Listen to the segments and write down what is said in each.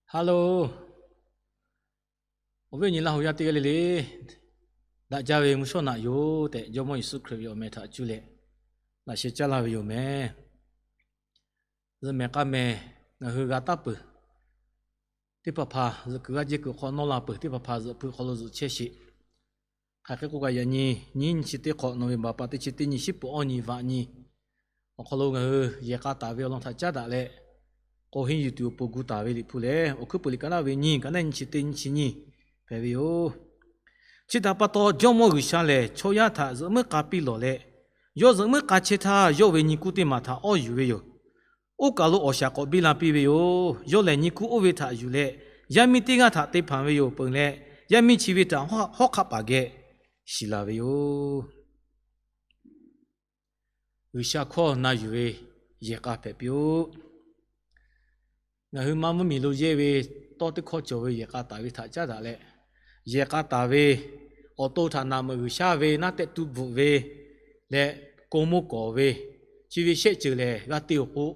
Hello, awˬ viˉ awˬ nyi Laˇ huˍ yaˇ teˇ g'aˇ le le, daꞈ jaˇ ve mvuhˇ shawˉ naꞈ yoˬ tehꞈ, Jawˇmawˇ Yeˍsuˆ Hkriꞈ ve awˬ meh htaꞈ cuˇ leh laꞈ sheh caˇ laˇ ve yoˬ meh. Zuhꞈ mehˍ k'aˇ meh, ngaˬ hui g'a taˉ peuˬ teˇ hpaˍ hpaˍ zuhꞈ kuiˬ g'aˇ jehˇ kuiˬ hk'aw nawˇ la peuˬ, teˇ hpaˍ hpaˍ zuhꞈ hpu hk'aw lo zuhꞈ chehˇ sheˍ. Hk'aˬ hk'e k'o kaꞈ, yaꞈ nyi nyiˇ nyi chi teˇ hk'awꞈ, November pa teˇ chi teˇ nyi, shiˉ puˍ awˇ nyi vaꞈ nyi awˬ hk'aw lo ngaˬ hui yehˬ k'a taˍ ve awˬ lawn htaꞈ caˉ daꞈ leh, k'o henˇ yuˬ tuˬ awˬ pon gu taˍ ve Liꞈ hpu lehˬ, Awˬ hkuiˉ puiˍ liꞈ ka naˆ ve nyiˇ, ka naˆ nyi chi teˇ nyi chi nyi hpehꞈ ve yoˬ. Chi htaꞈ pa taw, Jawˇmawˇ G'uiˬsha lehˬ chaw yaˇ htaꞈ zuhꞈ muiˉ k'a piˇ lawˬ leh, yawˇ zuhꞈ muiˉ k'a chehˇ htaˇ, yawˇ ve nyi kuˇ teˇ maˬ htaꞈ awˇ yuˬ ve yoˬ. Oˇ kaˬ lo awˬ shaˍ k'awꞈ biˇ la piˇ ve yoˬ. Yawˇ lehˬ nyi kuˇ oˇ ve htaꞈ yuˬ leh, yaˇ miˇ teˇ g'aˇ htaꞈ te hpanˍ ve yoˬ. Peuˬ leh, yaˇ miˇ chi ve htaꞈ hawˉ hk'aˆ paˍ geh shiˍ laˬ ve yoˬ. G'uiˬsha hkawˇ na yuˬ ve yehˬ k'a hpehꞈ piˇ-oˆ. Ngaˬ hui maˇ mvuhˇmiˬ lo yehˇ ve tawˇ teˇ hkawˇ cawˬ ve yehˬ k'a taˍ ve htaꞈ caˉ daꞈ leh, yehˬ k'a taˍ ve awˬ to htaꞈ naˬ meuꞈ G'uiˬsha ve naˆ tehˆ tuˇ bvuhꞈ ve leh, ko moˇ kawˍ ve, chi ve shehˆ ceuˬ lehˬ g'a te-oˬ k'o,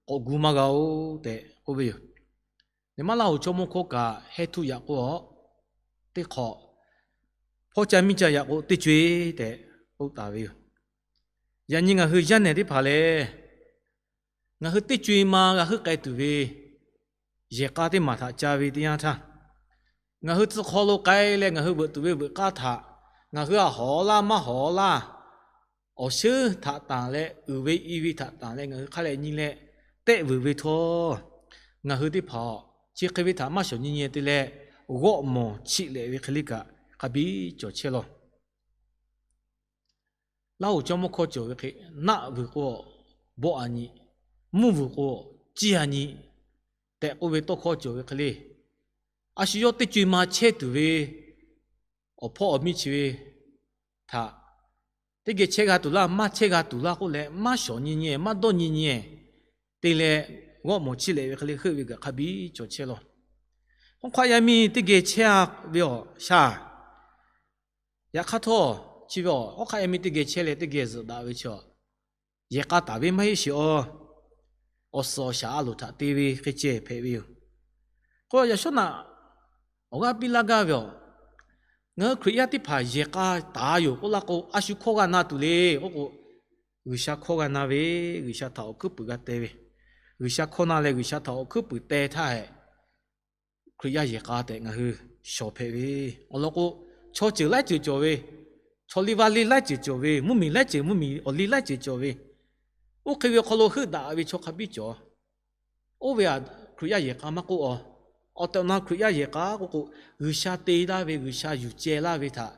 k'awꞈ gu maˇ g'a-oˬ tehꞈ k'oˆ ve yoˬ. Neˇ maˇ Laˇ huˍ chaw mawˇ hkawˇ kaꞈ heh htuˆ yaꞈ k'o, teˇ hk'awꞈ hpawˇ ca miˇ ca yaꞈ k'o teˇ co-e tehꞈ k'oˆ taˍ ve yoˬ. Yaꞈ nyi ngaˬ hui yaˇ nehˬ teˇ hpaˍ lehˬ, ngaˬ hui teˇ co-e ma g'a heuˆ k'ai tuˬ ve yehˬ k'a teˇ maˬ htaꞈ ca ve teˇ yanˇ htaˇ, ngaˬ hui tcuh hk'aw lo k'ai leh ngaˬ hui veuꞈ tuˬ ve veuꞈ k'aˇ htaꞈ ngaˬ hui a hawˍ laˇ maˇ hawˍ laˇ, awˬ shuˉ htaꞈ tanˬ leh uiˍ ve i ve htaꞈ tanˬ leh ngaˬ hui hk'a leh nyi leh tehˆ vuiˬ ve htawˇ, ngaˬ hui teˇ hpaˍ chi hk'e ve htaꞈ maˇ shawˍ nyi nyi te leh, g'awˆ mawˬ chiˆ lehꞈ ve hk'e le kaꞈ hk'a biˇ cawˬ chehˇ law. Laˇ huˍ chaw mawˇ hkawˇ cawˬ ve hk'e, naˆ vuiˬ k'o bawˆ a nyi, mvuhˇ vuiˬ k'o ciˇ a nyi tehꞈ k'oˆ ve tawˇ hkawˇ cawˬ ve hk'e le. A shu yawˇ teˇ co-e ma chehˇ tuˬ ve awˬ hpawˇ awˬ miˇ chi ve htaꞈ teˇ geh chehˇ g'a tuˬ laˇ, maˇ chehˇ g'a tuˬ laˇ k'oˆ leh, maˇ shawˍ nyi nyi, maˇ dawˇ nyi nyi te leh, g'awˆ mawˬ chiˆ lehꞈ ve hk'e le heuˆ ve kaꞈ hk'a biˇ cawˬ chehˇ law. Hawˉ hk'aˆ yaˇ miˇ teˇ geh chehˇ ve awˬ shaˍ, yaꞈ hk'aˇ htawˇ chi ve awˬ hawˉ hk'aˆ yaˇ miˇ teˇ geh chehˇ leh teˇ geh zuhꞈ daꞈ ve chi, yehˬ k'a taˍ ve maˇ heˆ sheˍ aw. Awˬ suhˍ awˬ shaˍ a loˍ htaꞈ te ve hk'e ceh hpehꞈ ve yoˬ. K'o yaꞈ shawˉ naꞈ awˬ g'aˇ piˇ laˇ gaˇ ve awˬ, ngaˬ hui Hkriꞈ yaˇ teˇ hpaˍ yehˬ k'a taˍ yoˬ k'oˆ laˇ k'o, a shu hkawˇ g'a na tuˬ le k'oˆ k'o, G'uiˬsha hkawˇ g'a na ve, G'uiˬsha htaꞈ awˬ hkuiˉ puiˍ g'a teh ve, G'uiˬsha hkawˇ na leh G'uiˬsha htaꞈ awˬ hkuiˉ puiˍ teh htaˇ hehꞈ, Hkriꞈ yaˇ yehˬ k'a tehꞈ ngaˬ hui shawˍ hpehꞈ ve. Awˬ lawn k'o, chaw ceuˬ laiˉ ceuˬ cawˬ ve, chaw liˇ vaˇ liˇ laiˉ ceuˬ cawˬ ve, mvuhˇmiˬ laiˉ ceuˬ, mvuhˇmiˬ awˬ liˇ laiˉ ceuˬ cawˬ ve, oˇ hk'e ve awˬ hk'aw lo heuˆ daꞈ ve chaw hk'a biˇ cawˬ. Oˇ ve a, Hkriꞈ yaˇ yehˬ k'a maˇ k'oˆ a. Awˬ tehˬ awˬ na Hkriꞈ yaˇ yehˬ k'a k'oˆ k'o, G'uiˬsha te laˇ ve, G'uiˬsha yuˬ ceh laˇ ve htaꞈ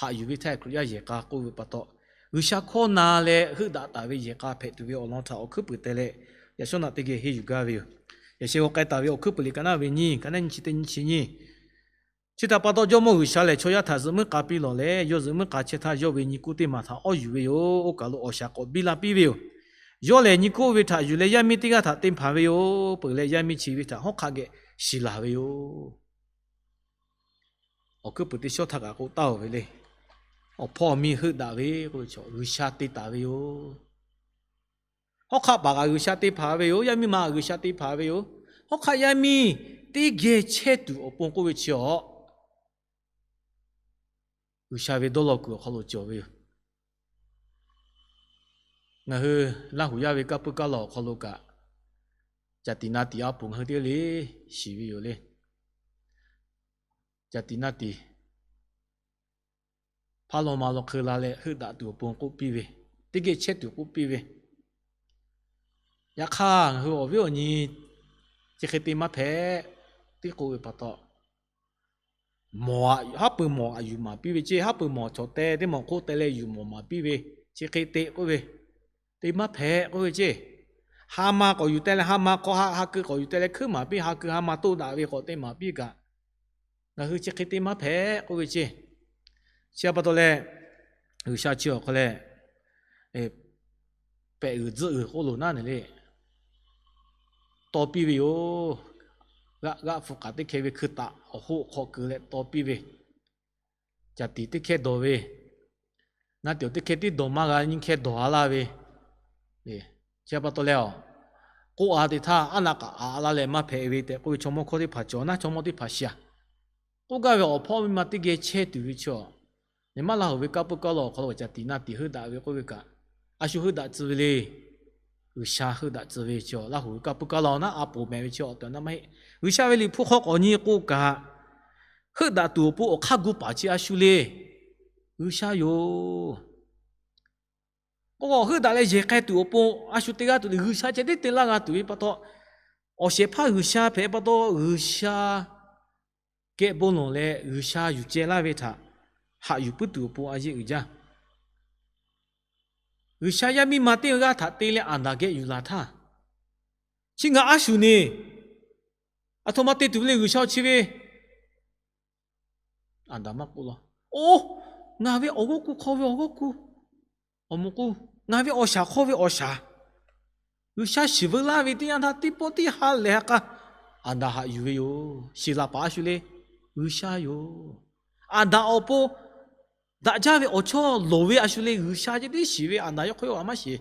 haꞈ yuˬ ve htaˇ Hkriꞈ yaˇ yehˬ k'a k'oˆ ve pa taw, G'uiˬsha hkawˇ na leh heuˆ daꞈ taˍ ve yehˬ k'a hpehꞈ tuˬ ve awˬ lawn htaꞈ awˬ hkuiˉ puiˍ teh leh, yaꞈ shawˉ naꞈ teˇ geh henˇ yuˬ gaˇ ve yoˬ. Yaꞈ sheh g'aw k'ai taˍ ve Awˬ hkuiˉ puiˍ liꞈ ka naˆ ve nyiˇ, ka naˆ nyi chi teˇ nyi chi nyi. Chi htaꞈ pa taw, Jawˇmawˇ G'uiˬsha lehˬ chaw yaˇ htaꞈ zuhꞈ muiˉ k'a piˇ lawˬ leh, yawˇ zuhꞈ muiˉ k'a chehˇ htaˇ, yawˇ ve nyi kuˇ teˇ maˬ htaꞈ awˇ yuˬ ve yoˬ. Oˇ kaˬ lo awˬ shaˍ k'awꞈ biˇ la piˇ ve yoˬ. Yawˇ lehˬ nyi kuˇ oˇ ve htaꞈ yuˬ leh, yaˇ miˇ teˇ g'aˇ htaꞈ te hpanˍ ve yoˬ. Peuˬ leh, yaˇ miˇ chi ve htaꞈ hawˉ hk'aˆ geh shiˍ laˬ ve yoˬ. Awˬ hkuiˉ puiˍ teˇ shawˉ htaˇ kaꞈ k'oˆ taˍ-oˬ ve le. Awˬ hpawˇ awˬ miˇ heuˆ daꞈ ve k'oˆ ve chaw, G'uiˬsha te taˍ ve yoˬ. Hawˉ hk'aˆ paˍ kaꞈ G'uiˬsha te hpanˍ ve yoˬ. Yaˇ miˇ ma kaꞈ G'uiˬsha te hpanˍ ve yoˬ. Hawˉ hk'aˆ yaˇ miˇ teˇ geh chehˇ tuˬ awˬ pon k'oˆ ve chi awˬ, G'uiˬsha ve dawˇ law kuiˬ awˬ hk'aw lo cawˬ ve yoˬ. Ngaˬ hui Laˇ huˍ yaˇ ve kaˇ puiˉ kaˇ lawˬ awˬ hk'aw lo kaꞈ, caˬ tiꞈ na tiꞈ a poˍ ngaˬ hui teˇ g'aˇ le shiˍ ve yoˬ le. Caˬ tiꞈ na tiꞈ hpaˇ law ma law hk'eu la leh heuˆ daꞈ tuˬ awˬ pon k'oˆ piˇ ve, teˇ geh chehˇ tuˬ k'oˆ piˇ ve. Yaꞈ hk'aˇ, ngaˬ hui awˬ viˉ awˬ nyi chi hk'e te maˇ hpehꞈ. Teˇ k'oˆ ve pa taw, mawˬ, haˉ pui mawˬ aꞈ yuˬ maˍ piˇ ve ceˇ, haˉ pui mawˬ cawˬ teh teˇ mawˬ hk'oˆ teh leh yuˬ mawˬ maˍ piˇ ve, chi hk'e te k'oˆ ve, te maˇ hpehꞈ k'oˆ ve ceˇ. Ha ma k'awꞈ yuˬ teh leh ha ma hk'aw, ha ha keu k'awꞈ yuˬ teh leh hkuiˉ maˍ piˇ, ha keu ha ma toˆ daꞈ ve k'awꞈ te maˍ piˇ kaꞈ, ngaˬ hui chi hk'e te maˇ hpehꞈ k'oˆ ve ceˇ. Chi pa taw leh, G'uiˬsha chi awˬ hk'aw leh, pehꞈ uiˍ tzuhˆ uiˍ k'oˆ loˬ naˉ neˬ le, taw piˇ ve yoˬ. G'aˆ g'aˆ hpu k'aˍ teˇ hkeh ve hkui taꞈ awˬ hoˆ hk'aw keu leh taw piˇ ve, caˬ tiꞈ teˇ hkeh dawˬ ve, na tiꞈ teˇ hkeh tiˉ dawˬ maˇ g'a, nyiˇ hkeh dawˬ a laˇ ve, chi pa taw leh a, k'oˆ-a te htaˇ, aˉ naˆ k'aꞈ aꞈ la leh maˇ hpehꞈ ve tehꞈ k'oˆ ve chaw mawˇ hkawˇ teˇ hpaˍ cawˬ naˉ, chaw mawˇ teˇ hpaˍ shiˍ-a. K'oˆ gaˇ ve awˬ hpawˇ miˇ ma teˇ geh chehˇ tuˬ ve chi, nyi ma Laˇ huˍ ve kaˇ puiˉ kaˇ lawˬ awˬ hk'aw lo ca tiꞈ na tiꞈ heuˆ daꞈ ve k'oˆ ve kaꞈ, a shu heuˆ daꞈ tcuh ve le. G'uiˬsha heuˆ daꞈ tcuh ve chi, Laˇ huˍ ve kaˇ puiˉ kaˇ lawˬ naˉ a poˍ mehˍ ve chi awˬ tehˬ na maˇ heˆ. G'uiˬsha ve liꞈ hpu hk'aw k'awꞈ nyi k'o kaꞈ, heuˆ daꞈ tuˬ awˬ pon awˬ hk'aˇ gu paˍ chi a shu le. G'uiˬsha yoˬ. K'o, heuˆ daꞈ leh yehˬ k'ai tuˬ awˬ pon a shu te g'aˇ tuˬ le. G'uiˬsha ceh tiˉ te laˇ g'a tuˬ ve pa taw, awˬ shehˍ hpaˇ G'uiˬsha hpehꞈ pa taw, G'uiˬsha geh bon lawˬ leh G'uiˬsha yuˬ ceh laˇ ve htaꞈ haꞈ yuˬ puiˉ tuˬ awˬ pon a yeˆ uiˍ jaˇ. G'uiˬsha yaˇ miˇ ma teˇ g'aˇ htaꞈ te leh Aˍdanˍ geh yuˬ laˬ htaˇ, chi ngaˬ a shu ne, aˬ htoꞈ ma te tuˬ ve le G'uiˬsha chi ve, Aˍdanˍ maˇ k'oˆ law. Oˇ, ngaˬ ve awˬ g'awˇ ku hk'aw ve awˬ g'awˇ ku, awˬ moˍ k'o, ngaˬ ve awˬ shaˍ hk'aw ve awˬ shaˍ, G'uiˬsha shiˍ veu laˇ ve teˇ yanˇ htaˇ teˇ pawˆ teˇ ha lehˬ ha k'a, Aˍdanˍ haꞈ yuˬ ve yoˬ. Shiˍ laˬ paˍ a shu le, G'uiˬsha yoˬ. Aˍdanˍ awˬ pon daꞈ jaˇ ve awˬ chawˇ loˍ ve a shu le. G'uiˬsha ceh tiˉ shiˍ ve, Aˍdanˍ yawˇ hk'aw yawˇ a maˇ shiˍ.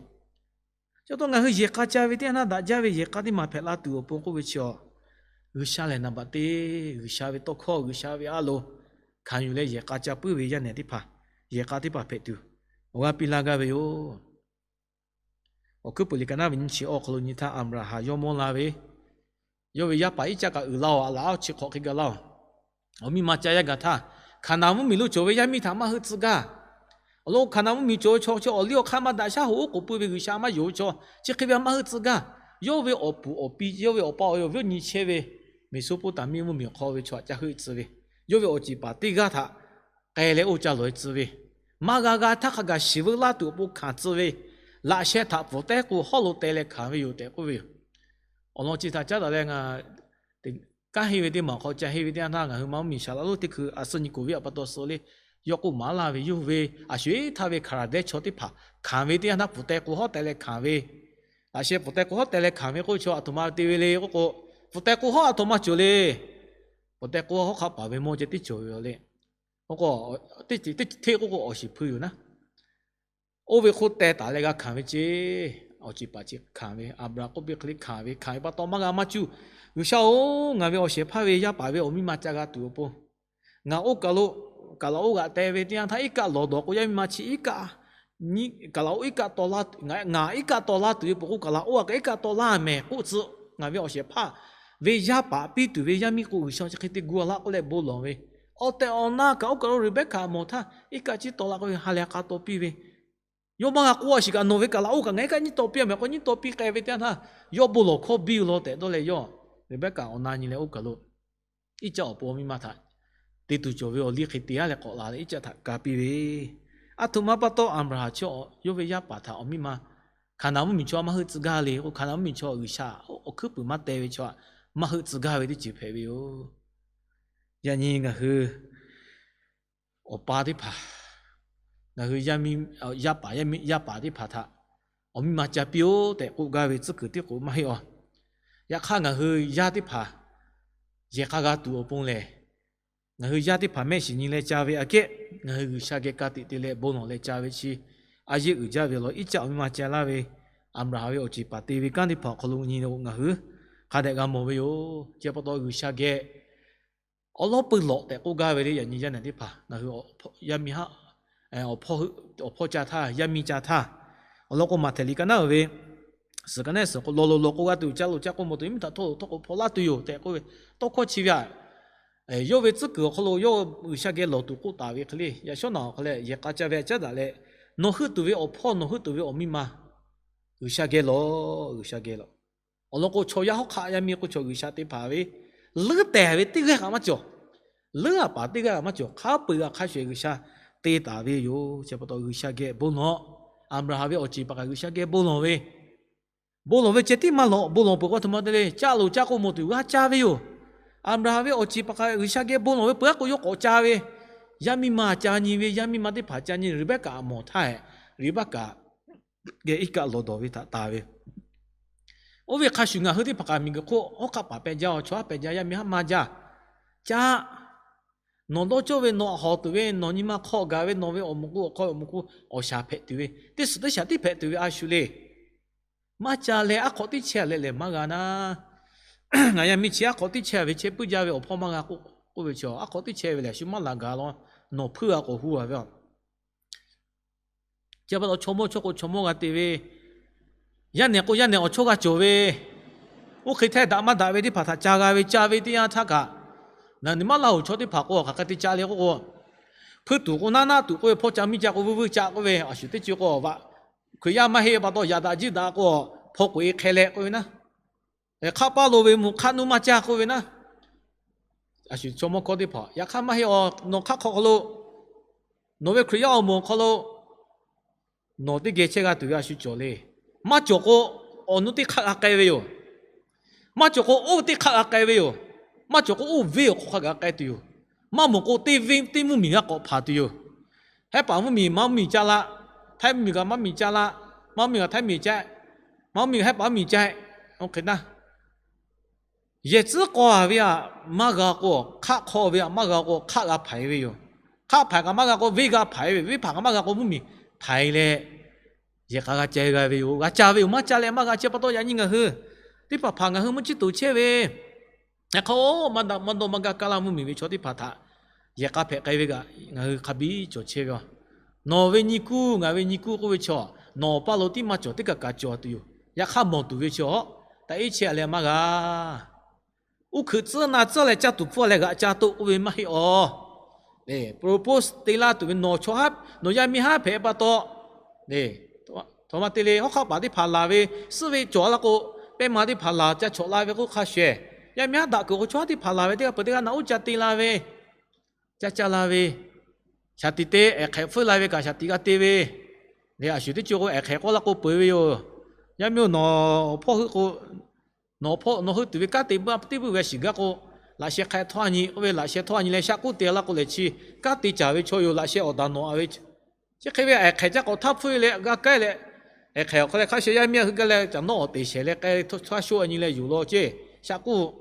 Chi pa taw ngaˬ hui yehˬ k'a ca ve teˇ yanˇ htaˇ daꞈ jaˇ ve yehˬ k'a teˇ maˬ hpehꞈ la tuˬ awˬ pon k'oˆ ve chi, G'uiˬsha lehˬ naˍ baꞈ te, G'uiˬsha ve tawˇ hkawˇ, G'uiˬsha ve a loˍ hkanˍ yuˬ leh yehˬ k'a ca puiˉ ve yaˇ nehˬ teˇ hpaˍ, yehˬ k'a teˇ hpaˍ hpehꞈ tuˬ awˬ g'aˇ piˇ laˇ gaˇ ve yoˬ. Awˬ hkuiˉ puiˍ liꞈ ka naˉ ve nyiˇ chi awˬ hk'aw lo nyi htaˇ, Aˍbraˍhanˍ yawˇ mawˇ la ve, yawˇ ve yaˇ paˍ Iˉcaˆ kaꞈ uiˍ laˇ-oˬ, a laꞈ-aˉ chi hk'awꞈ hk'e gaˬ laˇ-oˬ. Awˬ miˇ ma ca yaˇ gaˬ htaˇ, Hkaˍnanˍ mvuhˇmiˬ lo cawˬ ve yaˇ miˇ htaꞈ maˇ heuˆ tcuh gaˇ. Awˬ lawn Hkaˍnanˍ mvuhˇmiˬ cawˬ ve chaw chi awˬ liˇ awˬ hk'aˇ maˇ daꞈ shaˉ hoꞈ oˉ k'oˍ pui ve G'uiˬsha maˇ yonˍ ve chaw, chi hk'e ve a maˇ heuˆ tcuh gaˇ. Yawˇ ve awˬ puˍ awˬ pi, yawˇ ve awˬ pa awˬ e awˬ viˉ awˬ nyi chehˇ ve Meˍsoˍpoˍtaˍmiˆ mvuhˇmiˬ awˬ hk'aw ve chaw htaꞈ ca heuˆ tcuh ve, yawˇ ve awˬ ceˬ paˍ teˇ g'aˇ htaꞈ k'ai leh oˇ ca lawˬ-e tcuh ve, maˇ g'a g'a htaˇ hk'a gaˬ shiˍ veu laˇ tuˬ awˬ pon hkanˍ tcuh ve, laꞈ sheh htaꞈ pfuhˍ tehˉ k'o hawˉ lo teh leh hkanˍ ve yoˬ tehꞈ k'oˆ ve yoˬ. Awˬ lawn chi htaꞈ caˉ daꞈ leh ngaˬ kanˉ henˇ ve teˇ maˬ awˬ hk'aw ca henˇ ve teˇ yanˇ htaˇ, ngaˬ hui ma mvuhˇmiˬ Saˍlaꞈ lonˉ teˇ hkui a suh nyi koˍ viˉ a pa taw suh le, yawˇ k'oˆ maˍ laˇ ve, yawˇ ve a sho-eˬ htaˇ ve Hkaˍnanˍ dehˇ chaw teˇ hpaˍ hkanˍ ve teˇ yanˇ htaˇ pfuhˍ teh k'o hawˉ teh leh hkanˍ ve, laꞈ sheh pfuhˍ teh k'o hawˉ teh leh hkanˍ ve k'oˆ ve chaw aˬ htoꞈ ma te ve le k'oˆ k'o, pfuhˍ teh k'o hawˉ aˬ htoꞈ ma cawˬ le. Pfuhˍ teh k'o hawˉ hk'aˆ paˍ ve mawˇ ceh tiˉ cawˬ ve yoˬ le. K'o, teˇ ceuˬ teˇ ceuˬ hteˇ k'oˆ k'o awˬ shiˍ hpui yoˬ naˉ. Oˇ ve hk'oˆ teh taˍ leh g'a hkanˍ ve ceˇ, awˬ ceˬ paˍ chi hkanˍ ve, Aˍbraˍhanˍ k'oˆ piˇ hk'e le hkanˍ ve, hkanˍ ve pa taw maˇ g'a maˇ cuˇ, G'uiˬsha-oˬ, ngaˬ ve awˬ shehˍ hpaˇ ve yaˇ paˍ ve awˬ miˇ ma ca g'a tuˬ awˬ pon, ngaˬ oˇ kaˬ lo, kaˬ laꞈ oˇ g'aꞈ teh ve teˇ yanˇ htaˇ iˉ kaˆ lawˬ dawˬ k'o, yaˇ miˇ ma chi iˉ kaˆ, kaˬ laꞈ oˇ iˉ kaˆ taw laˇ, ngaˬ iˉ kaˆ taw laˇ tuˬ ve peuˬ k'o, kaˬ laꞈ oˇ a kaꞈ iˉ kaˆ taw laˇ mehˍ k'oˆ tcuh. Ngaˬ ve awˬ shehˍ hpaˇ ve yaˇ paˍ piˇ tuˬ ve yaˇ miˇ k'o, G'uiˬsha chi hk'e te gu laˇ k'oˆ leh bon lawˬ ve, awˬ tehˬ awˬ na kaꞈ oˇ kaˬ lo Reˍbehˇkaꞈ mawˬ htaˇ, iˉ kaˆ ciˉ taw laˇ k'oˆ ve ha lehˬ k'a taw piˇ ve, yawˇ maˇ g'a k'oˆ a shiˍ kaꞈ, nawˬ ve kaˬ laꞈ oˇ kaꞈ ngaˬ iˉ kaˆ nyiˇ taw piˇ a mehˍ k'o, nyiˇ taw piˇ k'ai ve teˇ yanˇ htaˇ, yawˇ bon lawˬ hkawˇ biˇ law tehꞈ dawˇ leh yawˇ, Reˍbehˇkaꞈ awˬ na nyi leh oˇ kaˬ lo Iˉcaˆ awˬ pon awˬ miˇ ma htaꞈ te tuˬ cawˬ ve awˬ liˇ hk'e te-a leh k'awꞈ la leh Iˉcaˆ htaꞈ ka piˇ ve, aˬ htoꞈ ma pa taw Aˍbraˍhanˍ chi yawˇ ve yaˇ paˍ htaꞈ awˬ miˇ ma Hkaˍnanˍ mvuhˇmiˬ chaw maˇ heuˆ tcuh gaˇ le k'o, Hkaˍnanˍ mvuhˇmiˬ chaw G'uiˬsha awˬ hkuiˉ puiˍ maˇ teh ve chaw maˇ heuˆ tcuh gaˇ ve teˇ ceuˬ hpehꞈ ve yoˬ. Yaꞈ nyi ngaˬ hui awˬ pa teˇ hpaˍ, ngaˬ hui yaˇ paˍ, yaˇ paˍ teˇ hpaˍ htaꞈ awˬ miˇ ma ca piˇ-oˆ tehꞈ k'oˆ gaˇ ve tcuhˉ kuiˬ tiˉ k'o maˇ heˆ-oˬ. Yaꞈ hk'aˇ ngaˬ hui yaˇ teˇ hpaˍ yehˬ k'a g'a tuˬ awˬ pon lehˬ, ngaˬ hui yaˇ teˇ hpaˍ mehˆ shiˍ nyi leh ca ve aꞈ kehˉ ngaˬ hui G'uiˬsha geh ka tiꞈ te leh bon lawˬ leh ca ve chi a yeˆ uiˍ jaˇ ve law. Iˉcaˆ awˬ miˇ ma ca laˇ ve Aˍbraˍhanˍ ve awˬ ceˬ paˍ te ve kanˉ teˇ hpaˍ awˬ hk'aw lo nyi-o, ngaˬ hui hk'a dehꞈ g'a mawˬ ve yoˬ. Chi pa taw G'uiˬsha geh awˉ lawˉ peu lawꞈ tehꞈ k'oˆ gaˇ ve le. Yaꞈ nyi yaˇ nehˬ teˇ hpaˍ ngaˬ hui yaˇ miˇ haˆ, awˬ hpawˇ ca htaˇ, yaˇ miˇ ca htaˇ, awˬ lawn k'o Maꞈhtehˍ liꞈ ka naˉ-oˬ ve suhˍ ka neˉ suhˍ k'o, lawˬ loˍ lawˬ k'o g'a tuˬ, ca loˍ ca k'o mawˬ tuˬ, yaˇ miˇ htaꞈ htawˇ loˍ htawˇ k'o hpaw laˇ tuˬ yoˬ tehꞈ k'oˆ ve tawˇ hkawˇ chi ve aꞈ, yawˇ ve tcuhˉ kuiˬ awˬ hk'aw lo yawˇ G'uiˬsha geh lawˬ tuˬ k'oˆ taˍ ve hk'e le, yaꞈ shawˉ naꞈ awˬ hk'aw leh yehˬ k'a ca ve aꞈ caˉ daꞈ leh, nawˬ heuˆ tuˬ ve awˬ hpawˇ, nawˬ heuˆ tuˬ ve awˬ miˇ ma G'uiˬsha geh lawˬ, G'uiˬsha geh lawˬ. Awˬ lawn k'o chaw yaˇ hawˉ hk'aˆ yaˇ miˇ k'o chaw G'uiˬsha te hpanˍ ve, leuˉ tehˬ ve teˇ g'aˇ kaꞈ maˇ cawˬ. Leuˉ-a paˍ teˇ g'aˇ kaꞈ maˇ cawˬ. Hk'a peu-eˬ g'a hk'a shuˍ-eˬ G'uiˬsha te taˍ ve yoˬ. Chi pa taw G'uiˬsha geh bon lawˬ. Aˍbraˍhanˍ ve awˬ ceˬ paˍ kaꞈ G'uiˬsha geh bon lawˬ ve, bon lawˬ ve ceh tiˉ maˇ lawˬ. Bon lawˬ peuˬ k'o aˬ htoꞈ ma te le, caˆ loˍ caˆ k'o mawˬ tuˬ g'a caˇ ve yoˬ. Aˍbraˍhanˍ ve awˬ ceˬ paˍ kaꞈ G'uiˬsha geh bon lawˬ ve peuˬ-a k'o, yawˇ k'awꞈ ca ve, yaˇ miˇ ma ca nyi ve, yaˇ miˇ ma teˇ hpaˍ ca nyi, Reˍbehˇkaꞈ mawˬ htaˇ, Reˍbehˇkaꞈ geh iˉ kaˆ lawˬ dawˬ ve htaꞈ taˍ ve. Oˇ ve hk'a shuˍ ngaˬ hui teˇ hpaˍ kaꞈ miˬguiˬ hk'oˆ hawˉ hk'aˆ paˍ pehˬ jaˇ-oˬ, chaw haˉ pehˬ jaˇ, yaˇ miˇ haˉ maˇ jaˇ. Caˆ, nawˬ dawˇ cawˇ ve, nawˬ hawˍ tuˬ ve, nawˬ nyi ma hk'aw gaˬ ve, nawˬ ve awˬ moˍ k'o awˬ hk'aw awˬ moˍ k'o awˬ shaˍ hpehꞈ tuˬ ve, teˇ suhˍ teˇ shaˍ tiˉ hpehꞈ tuˬ ve a shu le. Maˇ ca leh aˉ hk'awꞈ tiˉ chehˇ leh lehˬ maˇ g'a naˉ. Ngaˬ yaˇ miˇ chi aˉ hk'awꞈ tiˉ chehˇ ve chehˇ puiˉ jaˇ ve awˬ hpawˇ maˇ g'a k'oˆ ve chaw, aˉ hk'awꞈ tiˉ chehˇ ve lehˬ shu maˇ laˬ gaˬ law, nawˬ hpuiˇ g'a k'awꞈ hu a ve a. Chi pa taw chaw mawˇ chawˇ k'o chaw mawˇ g'a te ve, yaˇ nehˬ k'o yaˇ nehˬ awˬ chawˇ g'a cawˬ ve, oˇ hk'e htehˇ daꞈ maˇ daꞈ ve teˇ hpaˍ htaꞈ ca g'a ve, ca ve teˇ yanˇ htaˇ kaꞈ, ngaˬ nyi maˇ laˇ hoꞈ chaw teˇ hpaˍ k'o hk'aˬ hk'e te ca le k'oˆ k'o, hpuiˇ tuˬ k'o naˉ naˉ tuˬ k'oˆ ve hpawˇ ca miˇ ca k'o vuiˇ vuiˇ ca k'oˆ ve, a shu teˇ co k'o vaꞈ Hkriꞈ yaˇ maˇ heˆ pa taw yaꞈ daꞈ jiˇ daꞈ k'o, hpaw k'oꞈ e hk'e leh k'oˆ ve naˉ, hk'aˆ paˇ lo ve mvuhˇ hk'aˆ nuˇ maˇ caˇ k'oˆ ve naˉ, a shu chaw mawˇ hkawˇ teˇ hpaˍ yaꞈ hk'aˇ maˇ heˆ a, nawˬ hk'aˆ hk'aw hk'aw lo nawˬ ve Hkriꞈ yaˇ awˬ moˍ awˬ hk'aw lo nawˬ teˇ geh chehˇ g'a tuˬ ve a shu cawˬ le. Maˇ cawˬ k'o, awˬ nuˇ teˇ hk'aˆ g'a k'ai ve yoˬ. Maˇ cawˬ k'o, oˇ teˇ hk'aˆ g'a k'ai ve yoˬ. Maˇ cawˬ k'o, oˇ venˇ awˬ hk'aw hk'a g'a k'ai tuˬ yoˬ. Maˇ mawˬ k'o, teˇ venˇ teˇ mvuhˇ miˬ g'a k'awꞈ hpanˍ tuˬ yoˬ. Hehˉ paˍ mvuhˇ miˬ maˇ mvuhˇ miˬ ca la, htaiˇ mvuhˇ miˬ kaꞈ maˇ mvuhˇ miˬ ca la, maˇ mvuhˇ miˬ kaꞈ htaiˇ miˬ ca, maˇ mvuhˇ miˬ hehˉ paˍ mvuhˇ miˬ ca, oˇ hk'e naˉ. Yehˬ tcuhˉ k'aw a ve aꞈ maˇ g'a k'o, hk'aˆ hk'aw ve aꞈ maˇ g'a k'o, hk'aˆ g'a hpanˍ ve yoˬ. Hk'aˆ hpanˍ kaꞈ maˇ g'a k'o, venˇ g'a hpanˍ ve, venˇ hpanˍ kaꞈ maˇ g'a k'o, mvuhˇ miˬ hpanˍ leh, yehˬ k'a g'a ca g'a ve yoˬ. G'a ca ve yoˬ. Maˇ ca leh maˇ g'a chehˇ pa taw yaꞈ nyi ngaˬ hui teˇ hpaˍ hpaˍ ngaˬ hui mvuhˇ ciˇ toˍ chehˇ ve, yaꞈ hk'aˇ maˇ daꞈ maˇ dawˇ maˇ gaˇ kaˇ laˇ mvuhˇ miˬ ve chaw teˇ hpaˍ htaꞈ yehˬ k'a hpehꞈ k'ai ve kaꞈ ngaˬ hui hk'a biˇ cawˬ chehˇ ve a. Nawˬ ve nyi kuˇ ngaˬ ve nyi kuˇ k'oˆ ve chaw, nawˬ awˬ paˇ lo tiˉ maˇ cawˬ teˇ kaꞈ kaꞈ cawˬ tuˬ yoˬ. Yaꞈ hk'aˇ mawˬ tuˬ ve chaw, taꞈ iˉ chehˇ leh maˇ g'a. Uˉ hkuiꞈ tcuhˉ na tcuhˉ leh caˇ tuˬ hpfuhˇ leh g'aꞈ ca toˆ k'oˆ ve maˇ heˆ a. Propose te laˇ tuˬ ve nawˬ chaw haˉ nawˬ yaˇ miˇ haˉ hpehꞈ pa taw, htaꞈ ma te le hawˉ hk'aˆ paˍ teˇ hpaˍ laˬ ve, suhˉ ve cawˬ la k'o, pehˇ ma teˇ hpaˍ laˬ ca chawꞈ la ve k'oˆ hk'a shuˍ, yaˇ miˇ haˉ daꞈ kuiˬ k'o chaw haˉ teˇ hpaˍ laˬ ve teˇ g'aˇ peuˬ teˇ g'aˇ naꞈ uˉ ca te la ve, caˇ caˇ la ve, shaˍ tiꞈ te ehˍ hk'ehꞈ hpfuhˇ la ve kaꞈ shaˍ tiꞈ g'a te ve, a shu teˇ co k'o ehˍ hk'ehꞈ k'awˇ la k'o peuˬ ve yoˬ. Yaˇ miˇ-oˬ, nawˬ hpawˇ hui k'o, nawˬ hpawˇ nawˬ hui tuˬ ve kanˉ te teˇ buiˇ g'a shiˍ gaˇ k'o, laꞈ sheh hk'a htawˇ a nyi k'oˆ ve, laꞈ sheh htawˇ a nyi leh shaˆ k'uˆ te la k'o lehˬ chi, kanˉ te caˍ ve chaw yoˬ. Laꞈ sheh awˬ daꞈ nawꞈ a ve, chi hk'e ve ehˍ hk'ehꞈ caˇ k'awꞈ htaˇ hpfuhˇ leh g'a kaˉ leh, ehˍ hk'ehꞈ awˬ hk'aw leh hk'a shuˍ yaˇ miˇ hui gaˇ leh caꞈ nawˉ awˬ teꞈ shehˍ leh k'ai htaˇ sho a nyi leh yuˬ law ceˇ. Shaˆ k'uˆ,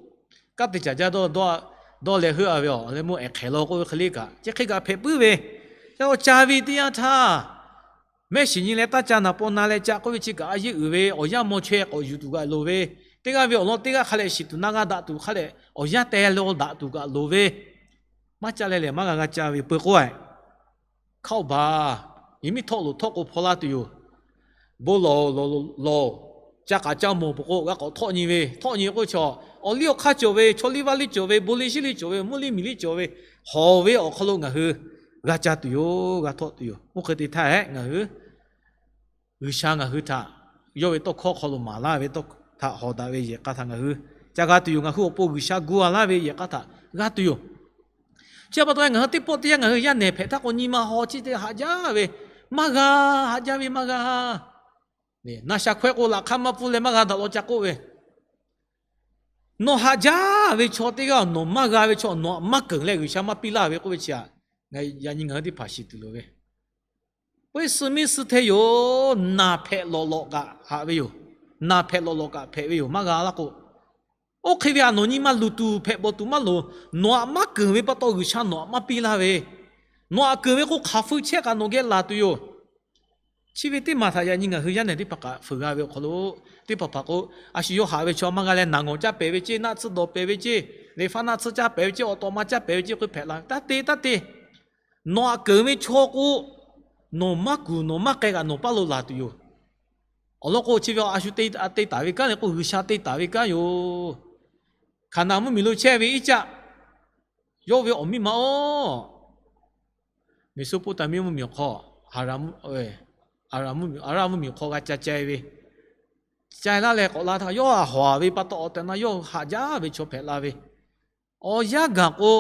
kanˉ te caˍ jaˇ dawˇ leh heuˆ a ve awˬ leh meuˇ ehˍ hk'ehꞈ law k'oˆ ve hk'e le kaꞈ, chi hk'e kaꞈ hpehꞈ puiˉ ve, ca la ca ve teˇ yanˇ htaˇ, mehˆ shiˍ nyi leh taˇ ca naˍ paw na leh ca k'oˆ ve chi kaꞈ a yeˇ uiˍ ve awˬ yanˇ maw chaweh k'awꞈ yuˬ tuˬ kaꞈ loˍ ve, teˇ g'aˇ ve awˬ lawn teˇ g'aˇ hk'a leh shiˍ tuˬ na g'a daꞈ tuˬ hk'a leh awˬ yanˇ teh lo daꞈ tuˬ kaꞈ loˍ ve, maˇ ca leh lehˬ maˇ g'a g'a ca ve peuˬ k'oˆ a. Hk'a oˇ baˬ, yehˬ miˉ htawˆ loˍ htawˆ k'o hpaw laˇ tuˬ yoˬ. Bon lawˬ lawˬ lawˬ, ca k'aꞈ ca mawˬ peuˬ k'o g'a k'awꞈ htawˆ nyi ve, htawˆ nyi k'oˆ chaw, awˬ liˇ awˬ hk'aˇ cawˬ ve, chaw liˇ vaˇ liˇ cawˬ ve, bon liˇ shiˉ liˇ cawˬ ve, mvuhˇ liˇ miˬ liˇ cawˬ ve, hawˬ ve awˬ hk'aw lo ngaˬ hui g'a ca tuˬ yoˬ, g'a htawˆ tuˬ yoˬ. Oˇ hk'e te htaˇ ehˉ ngaˬ hui G'uiˬsha ngaˬ hui htaꞈ yawˇ ve tawˇ hkawˇ hk'aw lo maˍ laˇ ve tawˇ htaꞈ hawˍ daꞈ ve yehˬ k'a htaꞈ ngaˬ hui ca g'a tuˬ yoˬ. Ngaˬ hui awˬ pon G'uiˬsha gu a laˇ ve yehˬ k'a htaꞈ g'a tuˬ yoˬ. Chi pa taw ngaˬ hui teˇ pawˆ teˇ yanˇ ngaˬ hui yaˇ nehˬ hpehꞈ htaˇ k'o nyi ma haw chi te haꞈ jaˇ ve maˇ g'a, haꞈ jaˇ ve maˇ g'a. Naˍ shaˍ hkawehˇ k'o laꞈ hk'aˇ maˇ pfuhˇ leh maˇ g'a daꞈ law ca k'oˆ ve, nawˬ haꞈ jaˇ ve chaw teˇ g'aˇ nawˬ maˇ g'a ve chaw nawˬ htaꞈ maˇ keunˍ leh G'uiˬsha maˇ piˇ laˇ ve k'oˆ ve chi htaꞈ yaꞈ nyi ngaˬ hui teˇ hpaˍ shiˍ tuˬ loˍ ve. Peuˇ suh miˇ suh hteˇ yoˬ. Naˬ hpehꞈ lawꞈ lawꞈ kaꞈ haꞈ ve yoˬ. Naˬ hpehꞈ lawꞈ lawꞈ kaꞈ hpehꞈ ve yoˬ. Maˇ g'a laˇ k'o, oˇ hk'e ve a nawˬ nyi ma luˬ tuˬ hpehꞈ bawˬ tuˬ maˇ loˍ. Nawˬ htaꞈ maˇ keunˍ ve pa taw G'uiˬsha nawˬ htaꞈ maˇ piˇ laˇ ve, nawˬ htaꞈ keunˍ ve k'o hk'aˬ feu chehˇ kaꞈ nawˬ geh laˬ tuˬ yoˬ. Chi ve teˇ maˬ htaꞈ yaꞈ nyi ngaˬ hui yaˇ nehˬ teˇ hpaˍ kaꞈ fuiˍ g'a ve awˬ hk'aw lo, teˇ hpaˍ hpaˍ k'o, a shu yawˇ haꞈ ve chaw maˇ g'a leh naˬ ngawˬ caˇ pehˍ ve ceˇ, naˆ tsuhˇ dawˬ pehˍ ve ceˇ, liꞈ hpaˇ naˆ tsuhˇ caˇ pehˍ ve ceˇ, awˬ tawꞈ ma caˇ pehˍ ve ceˇ k'oˆ hpehꞈ la ve. Taˇ te taˇ te, nawˬ htaꞈ keunˍ ve chaw k'o, nawˬ maˇ kuˬ nawˬ maˇ k'ai kaꞈ nawˬ paˇ lo laˬ tuˬ yoˬ. Awˬ lawn k'o chi ve a shu te taˍ ve kanˉ le k'o G'uiˬsha te taˍ ve kanˉ yoˬ. Hkaˍnanˍ mvuhˇmiˬ lo chehˇ ve Iˉcaˆ, yawˇ ve awˬ miˇ ma oˬ, Meˍsoˍpoˍtaˍmiˆ mvuhˇmiˬ awˬ hk'aw, Aˍraˍ mvuhˇmiˬ awˬ hk'aw g'a ca cai ve, cai laˇ leh k'awꞈ la htaˇ yawˇ htaꞈ hawˍ ve pa taw awˬ tehˬ na yawˇ haꞈ jaˇ ve chaw hpehꞈ la ve, awˬ yanˇ gaˬ k'o,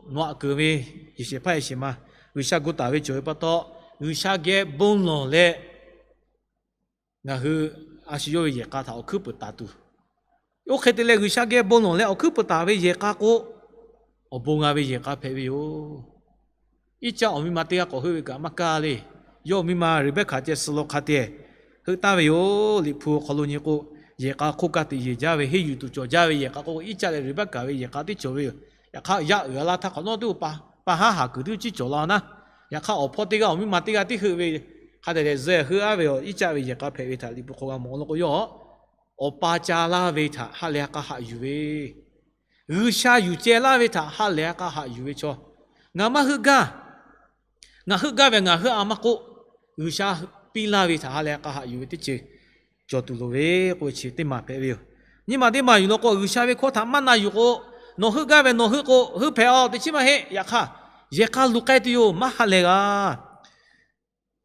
nawˬ htaꞈ keunˍ ve yehˬ shehˍ hpaˇ yehˬ shehˍ ma G'uiˬsha gu taˍ ve cawˬ ve pa taw, G'uiˬsha geh bon lawˬ leh ngaˬ hui a shu yawˇ ve yehˬ k'a htaꞈ awˬ hkuiˉ peuˬ taˍ tuˬ. Oˇ hk'e te leh G'uiˬsha geh bon lawˬ leh awˬ hkuiˉ peuˬ taˍ ve yehˬ k'a k'o, awˬ bon g'a ve yehˬ k'a hpehꞈ ve yoˬ. Iˉcaˆ awˬ miˇ ma teˇ g'aˇ k'awꞈ heuˆ ve kaꞈ maˇ kaˇ le. Yawˇ awˬ miˇ ma Reˍbehˇkaꞈ ceh suh law hk'a te heuˆ taˍ ve yoˬ. Liꞈ hpu awˬ hk'aw lo nyi k'o, yehˬ k'a hk'oˆ kaˇ teꞈ yeˬ jaˇ ve, henˇ yuˬ tuˬ cawˬ jaˇ ve yehˬ k'a k'o, Iˉcaˆ leh Reˍbehˇkaꞈ ve yehˬ k'a tiˉ cawˬ ve yoˬ. Yaꞈ hk'aˇ, yaˇ uiˍ a laˇ htaˇ hk'awꞈ nawˉ teˇ pa haˉ haˍ kuiˬ teˇ ciˉ cawˬ la naˉ. Yaꞈ hk'aˇ, awˬ hpawˇ teˇ g'aˇ awˬ miˇ ma teˇ g'aˇ tiˉ heuˆ ve Hk'a dehꞈ dehꞈ zuhꞈ heuˆ aˉ ve awˬ iˉ caˆ ve yehˬ k'a hpehꞈ ve htaꞈ Liꞈ hpu hk'aw g'a mawˬ law k'o, yawˇ awˬ pa ca laˇ ve htaꞈ ha lehˬ ha k'a haꞈ yuˬ ve, G'uiˬsha yuˬ ceh laˇ ve htaꞈ ha lehˬ ha k'a haꞈ yuˬ ve chaw, ngaˬ maˇ heuˆ gaˇ. Ngaˬ heuˆ gaˇ ve ngaˬ heuˆ a maˇ k'oˆ, G'uiˬsha piˇ laˇ ve htaꞈ ha lehˬ ha k'a haꞈ yuˬ ve teˇ ceuˬ cawˬ tuˬ loˍ ve k'oˆ ve chi teˇ maˬ hpehꞈ ve yoˬ. Nyiˇ maˬ teˇ maˬ yuˬ law k'o, G'uiˬsha ve hkawˇ htaꞈ maˇ na yuˬ k'o, nawˬ heuˆ gaˇ ve nawˬ heuˆ k'o heuˆ hpehꞈ a teˇ chiˉ maˇ heˆ. Yaꞈ hk'aˇ, yehˬ k'a luˬ k'ai tuˬ yoˬ, maˇ ha lehˬ g'a.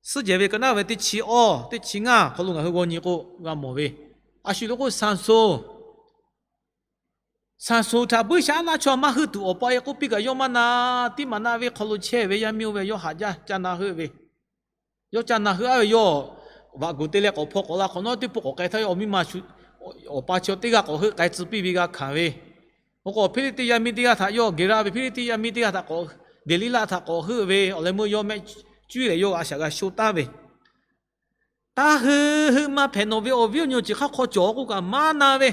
Suhˉ jehˬ ve ka naˉ ve teˇ chi awˇ teˇ chi ngaˇ hk'aw lo ngaˬ hui g'aw nyi k'o g'a mawˬ ve, a shu lo k'o, Saˍsonˍ Saˍsonˍ htaꞈ buiˇshaˆaˉnaˆ chaw maˇ heuˆ tuˬ awˬ pa e k'oˆ piˇ kaꞈ yawˇ maˇ na. Tiˉ maˍ naˆ ve hk'aw lo chehˇ ve yaˇ miˇ oˇ ve yawˇ haꞈ jaˇ ca na heuˆ ve, yawˇ ca na heuˆ aˉ ve yawˇ vaꞈ gu te leh k'awꞈ hpaw k'awꞈ la hk'awꞈ nawˉ teˇ pawˆ k'awꞈ k'ai htaˇ, awˬ miˇ ma shu awˬ pa chi teˇ g'aˇ k'awꞈ heuˆ k'ai tcuh piˇ ve g'a hkanˍ ve. Oˇ k'o, Hpiˇliˇtiˆ yaˇ miˇ teˇ g'aˇ htaꞈ yawˇ Geˍraˆ ve Hpiˇliˇtiˆ yaˇ miˇ teˇ g'aˇ htaꞈ k'awꞈ, Deˍliˇlaˆ htaꞈ k'awꞈ heuˆ ve awˬ leh meuˇ yawˇ mehˆ cuˉ leh yawˇ a shaꞈ g'a sho taˍ ve, Taˇ heuˆ, heuˆ maˇ hpehꞈ. Nawˬ ve awˬ viˉ awˬ nyi awˬ ceuˬ hk'aˇ hk'aw cawˬ k'oˆ kaꞈ maˇ na ve,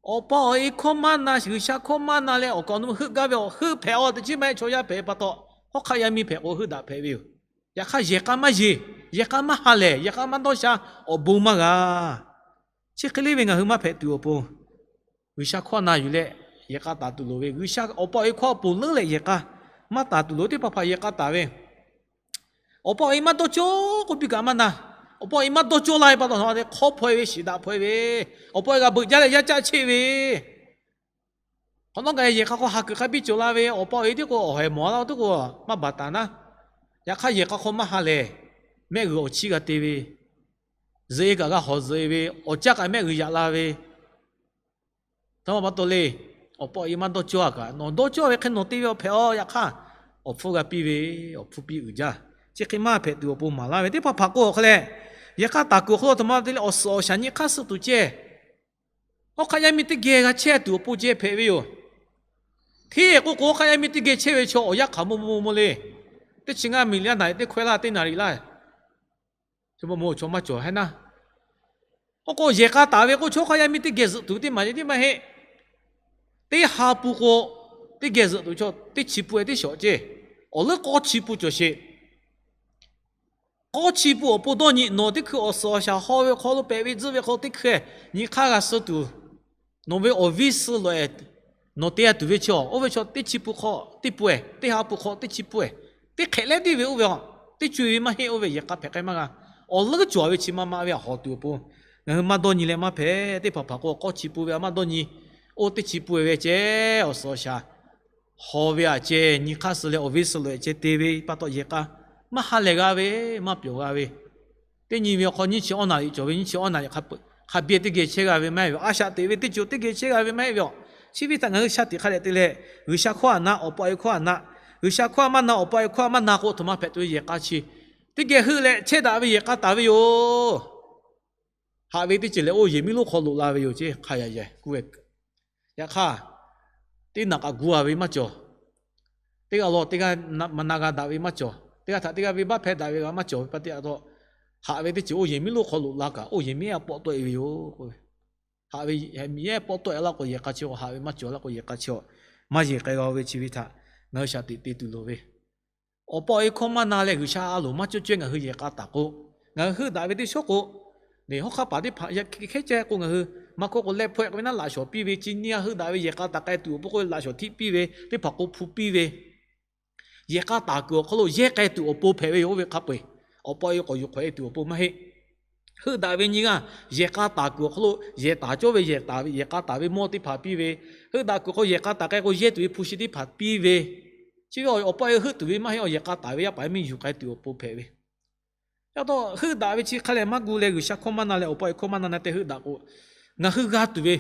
awˬ pa awˬ e hkawˇ maˇ na, G'uiˬsha hkawˇ maˇ na leh awˬ kaꞈ awˬ nu heuˆ gaˇ ve, awˬ heuˆ hpehꞈ a teˇ chiˉ maˇ heˆ. Chaw yaˇ hpehꞈ pa taw, hawˉ hk'aˆ yaˇ miˇ hpehꞈ k'o heuˆ daꞈ hpehꞈ ve yoˬ. Yaꞈ hk'aˇ, yehˬ k'a maˇ yeˬ, yehˬ k'a maˇ ha lehˬ, yehˬ k'a maˇ dawˇ sha, awˬ bon maˇ g'a. Chi hk'e le ve ngaˬ hui maˇ hpehꞈ tuˬ awˬ pon, G'uiˬsha hkawˇ na yuˬ leh yehˬ k'a taˍ tuˬ loˍ ve, G'uiˬsha awˬ pa awˬ e hkawˇ a ponˬ leuˉ leh yehˬ k'a maˇ taˍ tuˬ loˍ teˇ hpaˍ hpaˍ yehˬ k'a taˍ ve, awˬ pa awˬ e maˇ dawˇ cawˇ k'oˆ piˇ kaꞈ maˇ na. Awˬ pa awˬ e maˇ dawˇ cawˇ laˇ ve pa taw, hk'awˇ hpaw e ve, shiˍ daꞈ hpaw e ve, awˬ pa awˬ e g'a beuꞈ jaˇ leh yaˇ caˆ cheˆ ve, hk'awꞈ nawˉ kaꞈ yehˬ k'a hk'aw ha kuiˬ hk'a biˇ cawˬ la ve, awˬ pa awˬ e tiˉ k'o awˬ haiˬ mawˬ la teˇ k'o maˇ baˬ taˍ naˉ. Yaꞈ hk'aˇ, yehˬ k'a hk'aw maˇ ha lehˬ, mehˆ g'uiˬ awˬ chiˇ g'a te ve, zuhꞈ e kaꞈ g'a hawˍ zuhꞈ e ve, awˬ caˇ kaꞈ mehˆ g'uiˬ yaꞈ la ve, taˇ maˇ pa taw le. Awˬ pa awˬ e maˇ dawˇ cawˇ a kaꞈ, nawˬ dawˇ cawˇ ve hk'e nawˬ te ve awˬ hpehꞈ a. Yaꞈ hk'aˇ, awˬ hpfuhˇ g'a piˇ ve, awˬ hpfuhˇ piˇ uiˍ jaˇ. Chi hk'e maˇ hpehꞈ tuˬ awˬ pon maˍ laˇ ve teˇ hpaˍ hpaˍ k'o, awˬ hk'aw leh yehˬ k'a taˍ kuiˬ awˬ hk'aw lo a htoꞈ ma te leh awˬ suhˍ awˬ shaˍ nyi hk'aˇ suh tuˬ ceh, hawˉ hk'aˆ yaˇ miˇ teˇ geh g'a chehˇ tuˬ awˬ pon ceh hpehꞈ ve yoˬ. Hteˇ k'oˆ k'o, hawˉ hk'aˆ yaˇ miˇ teˇ geh chehˇ ve chaw awˬ yanˇ hk'aˬ maˇ maˇ maˇ maˇ le. Teˇ chi ngaˇ miˬ liꞈ a naˍ teˇ hkawehˇ laˇ teˇ naˍ riˍ laˇ, maˇ maˇ chaw maˇ cawˬ heˆ naˉ. Oˇ k'o, yehˬ k'a taˍ ve k'o, chaw hawˉ hk'aˆ yaˇ miˇ teˇ geh zuhꞈ tuˬ teˇ maˬ ceh tiˉ maˇ heˆ. Teˇ ha pun k'o, teˇ geh zuhꞈ tuˬ chaw teˇ chi pun e teˇ shawˍ ceh, awˬ leuˉ k'awˇ chi pun cawˬ sheˍ. K'awˇ chi pun awˬ pon dawˇ nyi. Nawˬ teˇ hkui awˬ suhˍ awˬ shaˍ haw ve hk'aw lo, pehꞈ ve tzuhˆ ve hk'aw lo teˇ hkui nyi hk'aˇ g'a suh tuˬ, nawˬ ve awˬ viˉ suh loꞈ e, nawˬ te g'a tuˬ ve chaw, oˇ ve chaw teˇ chi pun hk'aw teˇ pun e, teˇ ha pun hk'aw teˇ chi pun e, teˇ hk'ehꞈ leh tiˉ ve oˇ ve a, teˇ co e ve maˇ heˆ. Oˇ ve yehˬ k'a hpehꞈ k'ai maˇ g'a. Awˬ leuˉ cawˬ ve chi ma ma ve a hawˍ tuˬ awˬ pon, ngaˬ hui maˇ dawˇ nyi leh maˇ hpehꞈ. Teˇ hpaˍ hpaˍ k'o, k'awˇ chi pun ve a maˇ dawˇ nyi. Oˇ teˇ chi pun e ve ceh awˬ suhˍ awˬ shaˍ haw ve a ceh nyi hk'aˇ suh leh awˬ viˉ suh loꞈ e ceh te ve pa taw, yehˬ k'a maˇ ha lehˬ g'a ve, maˇ pyawˬ g'a ve, teˇ nyi ve awˬ hk'aw nyiˇ chi awˇ naˍ riˍ cawˬ ve, nyiˇ chi awˇ naˍ riˍ hk'a biˇ teˇ geh chehˇ g'a ve maˇ heˆ ve, a shaꞈ teꞈ ve teˇ ceuˬ teˇ geh chehˇ g'a ve maˇ heˆ ve a. Chi ve htaꞈ ngaˬ hui shaˉ tiꞈ hk'a dehꞈ te leh, G'uiˬsha hkawˇ a na, awˬ pa awˬ e hkawˇ a na, G'uiˬsha hkawˇ a maˇ na, awˬ pa awˬ e hkawˇ a maˇ na k'o, a htoꞈ ma hpehꞈ tuˬ ve yehˬ k'a chi teˇ geh heuˆ leh chehˇ daꞈ ve yehˬ k'a taˍ ve yoˬ. Haꞈ ve teˇ ceuˬ lehˬ, oˇ yehˬ miˉ lonˉ hk'aw loꞈ la ve yoˬ ceh hk'a yaꞈ yaꞈ kuˇ ve. Yaꞈ hk'aˇ, teˇ naꞈ k'aꞈ gu a ve maˇ cawˬ. Teˇ g'aˇ law teˇ g'aˇ maˇ na g'a daꞈ ve maˇ cawˬ. Teˇ g'aˇ htaꞈ teˇ g'aˇ venˇbaˆ hpehˇ daꞈ ve g'a maˇ cawˬ ve pa taw, haꞈ ve teˇ ceuˬ oˇ yehˬ miˉ lonˉ hk'aw loꞈ la kaꞈ, oˇ yehˬ miˉ a pawˆ tawˆ e ve yoˬ k'oˆ ve. Haꞈ ve yehˬ miˉ a pawˆ tawˆ e laˇ k'o, yehˬ k'a chi haꞈ ve maˇ cawˬ laˇ k'o, yehˬ k'a chi maˇ yehˬ k'ai g'a ve chi ve htaꞈ ngaˬ hui shaˍ tiꞈ te tuˬ loˍ ve. Awˬ pa awˬ e hkawˇ maˇ na leh G'uiˬsha a loˍ maˇ cawˇ cawehˇ ngaˬ hui yehˬ k'a taˍ k'o, ngaˬ hui heuˆ daꞈ ve teˇ shawˉ k'o, hawˉ hk'aˆ paˍ teˇ hpaˍ hkehˉ ceh k'o, ngaˬ hui maˇ hkawˇ k'o leh hpawehˇ k'o ve naˉ laꞈ shawˍ piˇ ve, chi nyi a heuˆ daꞈ ve yehˬ k'a taˍ k'ai tuˬ awˬ pon k'oˆ ve laꞈ shawˍ htiˆ piˇ ve, teˇ hpaˍ k'o hpu piˇ ve, yehˬ k'a taˍ kuiˬ awˬ hk'aw lo yehˇ k'ai tuˬ awˬ pon hpehꞈ ve yoˬ. Oˇ ve hk'a peu-eˬ, awˬ pa awˬ e k'awꞈ yuˬ hk'awꞈ e tuˬ awˬ pon maˇ heˆ. Heuˆ daꞈ ve nyi g'aˇ yehˬ k'a taˍ kuiˬ awˬ hk'aw lo yehˬ taˍ cawˇ ve, yehˬ k'a taˍ ve mawˇ teˇ hpaˍ piˇ ve, heuˆ daꞈ kuiˬ hk'aw yehˬ k'a taˍ k'ai k'o yehˇ tuˬ ve hpu shi teˇ hpaˍ piˇ ve, chi ve awˬ pa awˬ e heuˆ tuˬ ve maˇ heˆ. Awˬ yehˬ k'a taˍ ve yaˇ paˍ yaˇ miˇ yuˬ k'ai tuˬ awˬ pon hpehꞈ ve. Yaˇ taw heuˆ daꞈ ve chi hk'a lehˬ maˇ gu leh G'uiˬsha hkawˇ maˇ na leh awˬ pa awˬ e hkawˇ maˇ na na te heuˆ daꞈ k'o, ngaˬ hui g'a tuˬ ve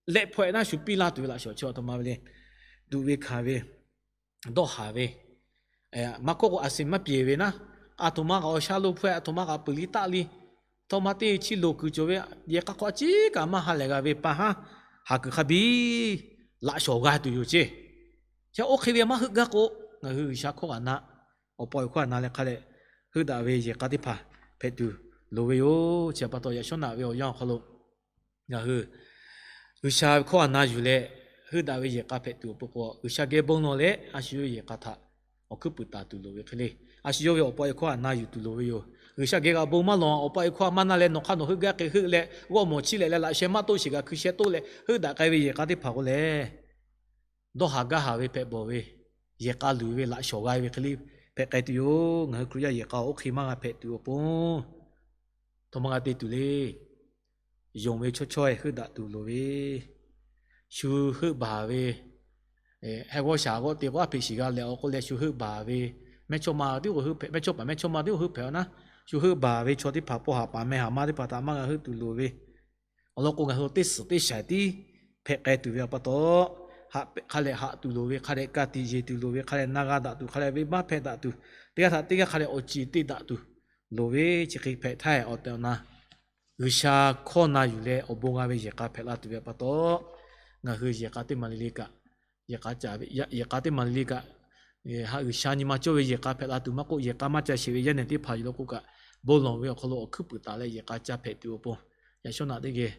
leh hpawehˇ naˉ shu piˇ laˇ tuˬ ve laꞈ shawˍ chi a htoꞈ ma ve le. Duꞈ ve hkanˍ ve, dawˇ haˍ ve, maˇ hkawˇ k'o a shu maˇ piˍ ve naˉ, a htoꞈ ma kaꞈ awˬ sha lo hpawehˇ, a htoꞈ ma kaꞈ peuˬ liˇ taˆ liˇ, a htoꞈ ma teˇ chi loˍ kuiˬ cawˬ ve, yehˬ k'a hk'aw a ciˉ kaꞈ maˇ ha lehˬ g'a ve pa haˉ, haˍ kuiˬ hk'a biˇ laꞈ shawˍ g'a tuˬ yoˬ ceˇ. Chi oˇ hk'e ve maˇ heuˆ gaˇ k'o, ngaˬ hui G'uiˬsha hkawˇ g'a na, awˬ pa awˬ e hkawˇ g'a na leh hk'a leh, heuˆ daꞈ ve yehˬ k'a teˇ hpaˍ hpehꞈ tuˬ loˍ ve yoˬ. Chi pa taw yaꞈ shawˉ naꞈ ve awˬ yanˇ awˬ hk'aw lo ngaˬ hui G'uiˬsha ve hkawˇ g'a na yuˬ leh, heuˆ daꞈ ve yehˬ k'a hpehꞈ tuˬ awˬ pon k'o, G'uiˬsha geh bon lawˬ leh a shu yehˬ k'a htaꞈ awˬ hkuiˉ puiˍ taˍ tuˬ loˍ ve hk'e le. a shu yawˇ ve awˬ pa awˬ e hkawˇ htaꞈ na yuˬ tuˬ loˍ ve yoˬ. G'uiˬsha geh kaꞈ bon maˇ lawˬ, awˬ pa awˬ e hkawˇ htaꞈ maˇ na leh nawˬ hk'aˇ nawˬ heuˆ gaˇ hk'e heuˆ leh g'awˇ mawˬ chiˇ leh leh laꞈ sheh maˇ toˆ sheˍ g'a hkui sheh toˆ leh heuˆ daꞈ k'ai ve yehˬ k'a teˇ hpaˍ k'o lehˬ, dawˇ haˍ gaˇ haˍ ve hpehꞈ bawˬ ve, yehˬ k'a luˬ ve laꞈ shawˍ g'a ve hk'e le hpehꞈ k'ai tuˬ yoˬ. Ngaˬ hui Hkriꞈ yaˇ yehˬ k'a oˇ hk'e maˇ g'a hpehꞈ tuˬ awˬ pon htaꞈ maˇ g'a te tuˬ le. Yonˍ ve chaw chaweh heuˆ daꞈ tuˬ loˍ ve, shu heuˆ baˬ ve, heh g'awˇ shaˍ g'awˇ te g'awˇ a hpeꞈ shiˍ g'a leh awˬ k'oˆ leh shu heuˆ baˬ ve, mehˇ chawˇ ma tiˉ k'o heuˆ hpehꞈ, mehˇ chawˇ paˍ mehˇ chawˇ ma tiˉ k'o heuˆ hpehꞈ a naˉ, shu heuˆ baˬ ve chaw teˇ hpaˍ pawˇ haˍ paˍ meh haˍ ma teˇ hpaˍ htaꞈ maˇ g'a heuˆ tuˬ loˍ ve, awˬ lawn k'o ngaˬ hui teˇ suhˍ teˇ shaˍ tiˉ hpehꞈ k'ai tuˬ ve awˬ pa taw, haꞈ hk'a lehˬ haꞈ tuˬ loˍ ve, hk'a dehꞈ ka tiꞈ yeˬ tuˬ loˍ ve, hk'a lehˬ na g'a daꞈ tuˬ, hk'a lehˬ venˇbaˆ hpehꞈ daꞈ tuˬ, teˇ g'aˇ htaꞈ teˇ g'aˇ hk'a lehˬ awˬ ceˬ te daꞈ tuˬ loˍ ve, chi hk'e hpehꞈ htaˇ awˬ tehˬ awˬ na G'uiˬsha hkawˇ na yuˬ leh awˬ bon g'a ve yehˬ k'a hpehꞈ la tuˬ ve awˬ pa taw, ngaˬ hui yehˬ k'a teˇ maˬ le le kaꞈ, yehˬ k'a teˇ maˬ le le kaꞈ, haꞈ G'uiˬsha nyi ma cawˇ ve yehˬ k'a hpehꞈ la tuˬ maˇ k'oˆ, yehˬ k'a maˇ ca sheˍ ve yaˇ nehˬ teˇ hpaˍ yuˬ law k'o kaꞈ, bon lawˬ ve awˬ hk'aw lo awˬ hkuiˉ puiˍ taˍ leh yehˬ k'a ca hpehꞈ tuˬ awˬ pon, yaꞈ shawˉ naꞈ teˇ geh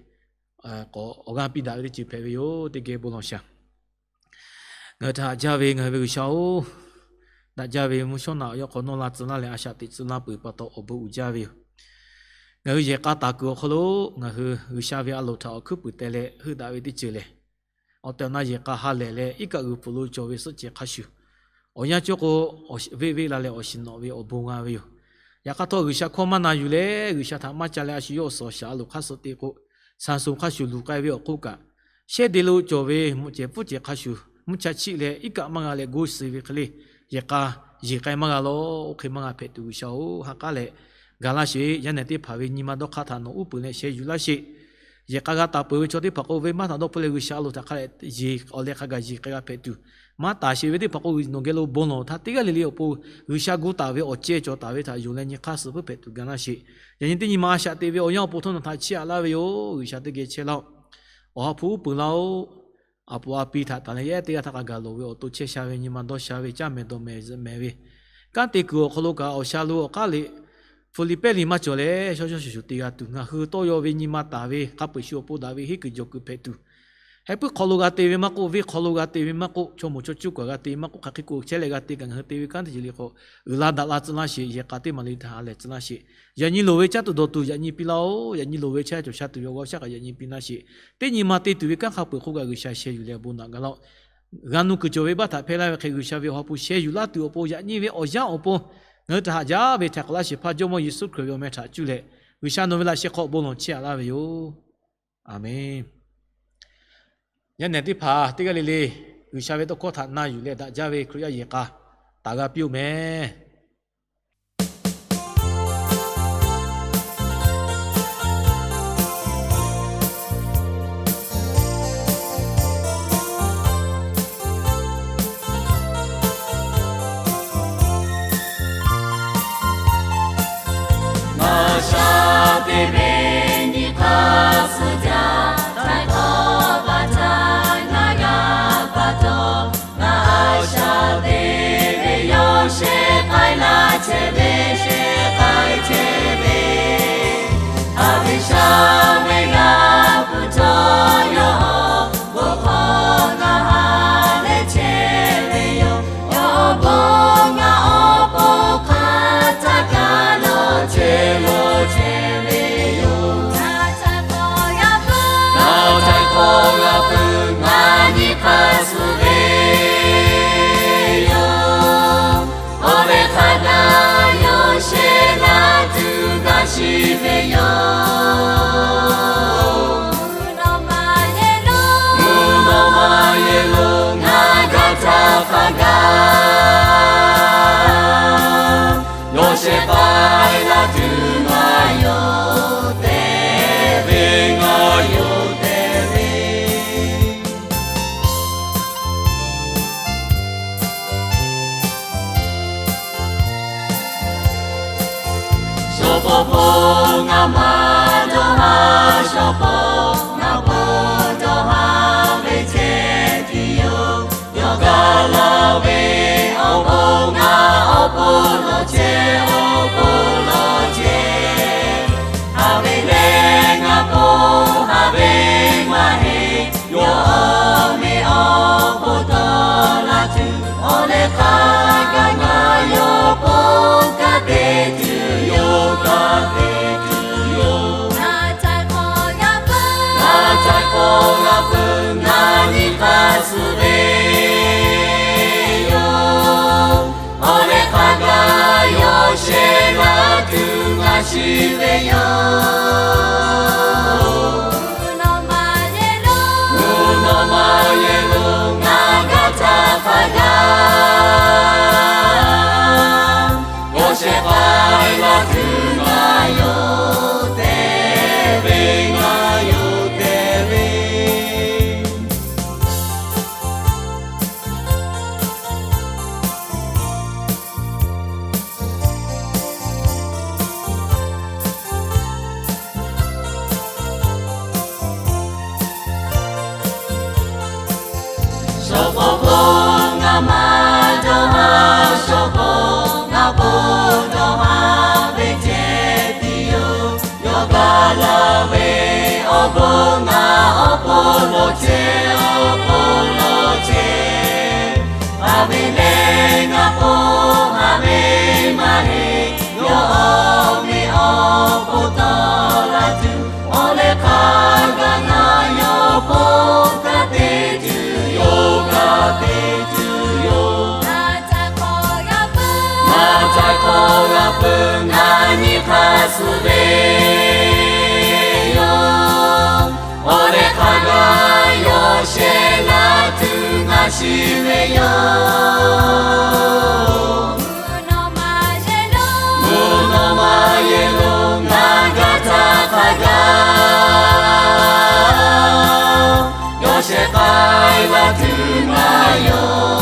k'awꞈ awˬ g'aˇ piˇ daꞈ ve teˇ ceuˬ hpehꞈ ve yoˬ. Teˇ geh bon lawˬ shaˍ. Ngaˬ hui htaꞈ haꞈ jaˇ ve ngaˬ hui ve G'uiˬsha-oˬ, daꞈ jaˇ ve mvuhˇ shawˉ naꞈ yawˇ hk'awꞈ nawˇ la tcuh laˇ leh a shaꞈ teꞈ tcuh laˇ peuˬ pa taw awˬ bon uiˍ jaˇ ve yoˬ. Ngaˬ hui yehˬ k'a taˍ kuiˬ awˬ hk'aw lo ngaˬ hui G'uiˬsha ve a loˍ htaꞈ awˬ hkuiˉ puiˍ teh leh heuˆ daꞈ ve teˇ ceuˬ lehˬ, awˬ tehˬ awˬ na yehˬ k'a ha lehˬ leh iˉ kaˆ g'uiˬ pfuhˍ lo cawˬ ve suhˆ cehˬ hk'a shuˍ, awˬ yanˇ cawˇ k'o, venˇ venˇ la leh awˬ shiˍ nawꞈ ve awˬ bon g'a ve yoˬ. Yaꞈ hk'aˇ htawˇ G'uiˬsha hkawˇ maˇ na yuˬ leh G'uiˬsha htaꞈ maˇ ca leh a shu yawˇ awˬ suhˍ awˬ shaˍ a loˍ hk'aˇ suh te k'o, shaˍ suˍ hk'a shuˍ luˬ k'ai ve awˬ hk'oˆ kaꞈ, shehˇ de lo cawˬ ve mvuhꞈ cehˬ pfuhˇ cehˬ hk'a shuˍ mvuhˇ cha chiˆ leh iˉ kaˆ maˇ g'a leh go suh ve hk'e le, yehˬ k'a yeˬ k'ai maˇ g'a law. Oˇ hk'e maˇ g'a hpehꞈ tuˬ G'uiˬsha-oˬ, ha k'aˉ leh ga laˇ sheˍ. Yaˇ nehˬ teˇ hpaˍ ve nyi ma dawˇ hk'aˇ htaꞈ nawˬ uˉ peunˍ leh sheh yuˬ laˇ sheˍ. Yehˬ k'a g'a taˍ peuˬ ve chaw teˇ hpaˍ k'o, venˇbaˆ htaꞈ dawˇ hpfuhˆ leh G'uiˬsha a loˍ htaꞈ hk'a dehꞈ yeˬ awˬ leh hk'a gaˬ yeˬ k'ai g'a hpehꞈ tuˬ maˇ taˍ sheˍ ve teˇ hpaˍ k'o, nawˬ geh lo bon lawˬ htaˇ teˇ g'aˇ le le awˬ pon G'uiˬsha gu taˍ ve awˬ ceh cawˬ taˍ ve htaꞈ yonˍ leh nyi hk'aˇ suh puiˉ hpehꞈ tuˬ ga laˇ sheˍ. Yaꞈ nyi teˇ nyi ma a shaꞈ te ve awˬ yanˇ awˬ pon htawˇ nawˬ htaꞈ chiˇ aꞈ laˇ ve yoˬ. G'uiˬsha teˇ geh chehˇ laˇ-oˆ. Awˬ ha hpu uˉ peunˍ laˇ-oˆ. A puˍ a pi htaꞈ tanˬ leh yaˇ ehˉ teˇ g'aˇ htaˇ k'a gaˬ loˍ ve awˬ to chehˇ sha ve nyi ma dawˇ sha ve caˇ mehˍ dawˬ mehˍ mehˍ ve kanˉ te kuiˬ awˬ hk'aw lo kaꞈ awˬ sha lo awˬ k'aˉ le, Fuˍliˍpehˇ liꞈ maˇ cawˬ leh shaw shaw shuˍ shuˍ te g'a tuˬ, ngaˬ hui tawˇ yaw ve nyi ma taˍ ve hk'a peu-eˬ shu awˬ pon daꞈ ve henˇ kuiˬ jawˬ kuiˬ hpehꞈ tuˬ, heh puiˉ hk'aw lo g'a te ve maˇ k'oˆ, venˇ hk'aw lo g'a te ve maˇ k'oˆ, chaw moˍ chaw cuˇ kaꞈ g'a te maˇ k'oˆ, hk'aˬ hk'e k'o chehˇ leh g'a te kaꞈ ngaˬ hui te ve kanˉ teˇ ceuˬ le k'o, uiˍ la daꞈ la tcuh laˇ sheˍ. Yehˬ k'a teˇ maˬ le htaꞈ ha lehˬ tcuh laˇ sheˍ. Yaꞈ nyi loˍ ve caˉ tuˬ dawˬ tuˬ yaꞈ nyi piˇ laˇ-oˆ. Yaꞈ nyi loˍ ve chehˇ cawˬ sha tuˬ ve awˬ g'aˇ shaˉ kaꞈ yaꞈ nyi piˇ laˇ sheˍ. Teˇ nyi ma te tuˬ ve kanˉ hk'a peu-eˬ hk'oˆ kaꞈ G'uiˬsha sheh yuˬ leh bon naꞈ ga laˇ-oˆ. G'a nu kuiˬ cawˬ ve baˆ htaꞈ hpehˇ laˇ ve hk'e G'uiˬsha ve awˬ ha hpu sheh yuˬ laˇ tuˬ awˬ pon yaꞈ nyi ve awˬ yanˇ awˬ pon ngaˬ hui htaꞈ haꞈ jaˇ ve htaꞈ k'awꞈ laˇ sheˍ hpaˇ Jawˇmawˇ Yeˍsuˆ Hkriꞈ ve awˬ meh htaꞈ cuˇ leh G'uiˬsha nawˬ ve laꞈ sheh hk'aw bon lawˬ chiˇ aꞈ laˇ ve yoˬ. Aˬmenˍ. Yaˇ nehˬ teˇ hpaˍ teˇ g'aˇ le le G'uiˬsha ve tawˇ hkawˇ htaꞈ na yuˬ leh daꞈ jaˇ ve Hkriꞈ yaˇ yehˬ k'a taˍ g'a piˇ-oˆ mehˍ. Ngaˬ shaˍ te ve nyi hk'aˇ suh jaˇ, htaiˍ hkawˇ pa htaˇ ngaˬ g'a pa taw, ngaˬ a shaˍ te ve yawˇ shehˍ k'ai laˇ chehˇ ve, shehˍ k'ai chehˇ ve, a ve sha ve g'a hpu htawˇ yawˇ awˬ bon hk'aw ngaˬ ha leh chehˇ ve yoˬ. Yawˇ awˬ bon ngaˬ awˬ pon hk'aˬ htaˇ kaꞈ lawˬ chehˇ lawˬ chehˇ ve yoˬ. Ngaˬ htaiˍ hkawˇ g'a peuˬ, ngaˬ nyi hk'aˇ suh ve yoˬ. Awˬ leh hk'a gaˬ yawˇ shehˍ laˇ tuˬ gaˇ shiˍ ve yoˬ. Mvuhˇ naw ma yehˬ lo ngaˬ gaˇ htaˇ hk'a gaˬ, yawˇ shehˍ k'ai laˇ tuˬ ngaˬ yoˬ tehꞈ ve, ngaˬ yoˬ tehꞈ ve. Shawˉ pawˍ pawˆ ngaˬ maˇ dawˇ haˍ, shawˉ pawˍ ngaˬ pawˍ dawˇ haˍ ve ceh tiˉ yoˬ. Yawˇ gaˬ la ve awˬ bon ngaˬ awˬ pon lawˬ chehˇ, awˬ pon lawˬ chehˇ. Haꞈ ve leh ngaˬ pawˆ haꞈ ve maˇ heˆ. Yawˇ awˬ meh awˬ hk'oˆ tawˆ la tuˬ, awˬ leh hk'a gaˬ ngaˬ yawˇ pawˆ Ka te tuˬ yoˬ, ka te tuˬ yoˬ. Ngaˬ caiˬ hk'aw g'a peuˬ, ngaˬ caiˬ hk'aw g'a peuˬ, ngaˬ nyi hk'a suh ve yoˬ. Awˬ leh hk'a gaˬ yawˇ shehˍ laˇ tuˬ ngaˬ shiˍ ve yoˬ. Mvuhˇ naw ma yehˬ lo, mvuhˇ naw ma yehˬ lo ngaˬ g'aˇ htaˇ hk'a gaˬ yawˇ shehˍ k'ai laˇ tuˬ ngaˬ yawˇ te ve, ngaˬ yawˇ te ve. Shawˍ k'awꞈ k'o ngaˬ maˇ dawˇ haˍ, shawˍ k'awꞈ ngaˬ k'o dawˇ haˍ ve ceh tiˉ yoˬ. Yawˇ gaˬ la ve awˬ bon ngaˬ awˬ pon lawˬ chehˇ, awˬ pon lawˬ chehˇ. Haˍ ve leh ngaˬ k'o haˍ ve maˇ heˆ, yawˇ awˬ ve awˬ pon tawˆ la tuˬ, awˬ leh hk'a gaˬ ngaˬ yawˇ k'o ka te tuˬ yoˬ, ka te tuˬ yoˬ. Ngaˬ caiˬ hk'aw g'a peuˬ, ngaˬ nyi hk'a suh ve yoˬ. Awˬ leh hk'a gaˬ yawˇ shehˍ laˇ tuˬ ngaˬ shiˍ ve yoˬ. Mvuhˇ naw ma yehˬ lo, mvuhˇ naw ma yehˬ lo ngaˬ g'aˇ htaˇ hk'a gaˬ yawˇ shehˍ k'ai laˇ tuˬ ngaˬ yawˇ